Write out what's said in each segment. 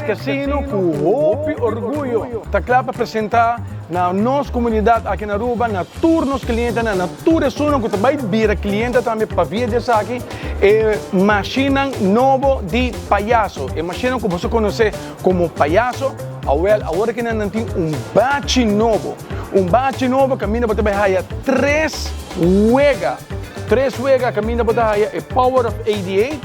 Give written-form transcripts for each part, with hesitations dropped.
Casino cu hopi orguyo ta cla pa presenta na nos comunidad aki na Aruba, na tur nos clientenan, na tur esunnan cu ta bay bira cliente tambe pa via di esaki, e mashinnan nobo di payaso. E mashinnan cu boso conoce como payaso, awel awor aki nan tin un bachi nobo. Un bachi nobo caminda bo ta bay haya tres wega. Tres wega caminda bo ta haya e Power of 88,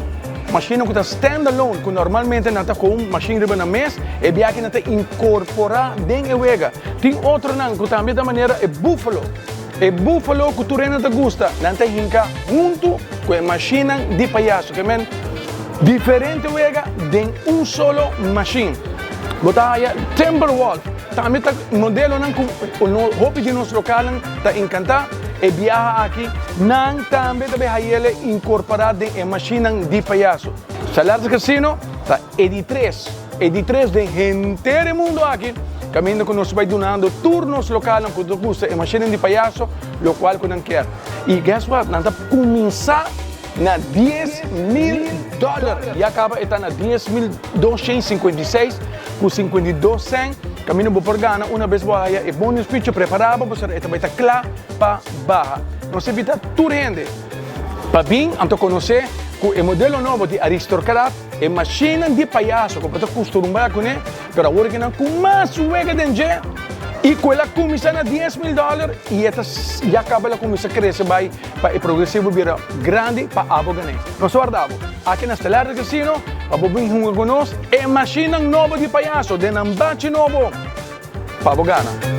machine cu ta stand alone, cu normalmente nan ta cu un machine riba nan mes, e biaha nan ta incorpora den e wega. Tin otronan cu tambe ta manera e Buffalo. E Buffalo cu tur hende ta gusta, nan ta hinca hunto cu e machinenan di payaso. Ke men diferente wega den un solo machine. Bo ta haya Timberwolf, tambe ta modelonan cu hopi di nos localnan ta encanta. E biaha aki nan tambe ta bay hayele incorpora den e machinenan di payaso. Salar's Casino ta e di tres, e di tres den henter e mundo aki, caminda cu nos bay dunando tur nos localnan cu ta gusta e machinenan di payaso locual cu nan kier. Y guess what, nan ta cuminsa na 10,000 dollar, ya caba e ta na 10,256 cu 52 cent, caminda bo por gana una bes bo haya e bonus picho prepara bo pasobra e ta bay ta cla pa baha. Nos ta invita tur hende pa bin anto conoce cu e modelo nobo di Aristocrat, e machinenan di payaso cu bo ta custumba cune, pero awor cu nan cu mas wega den dje y cu el a cuminsa na 10,000 dollar y e ta ya caba el a cuminsa crece bay pa e progresivo bira grandi pa abo gané. Nos warda abo aki na Stellaris Casino pa bo bin hunga cu nos e machinenan nobo di payaso den nan bachi nobo pa bo gana.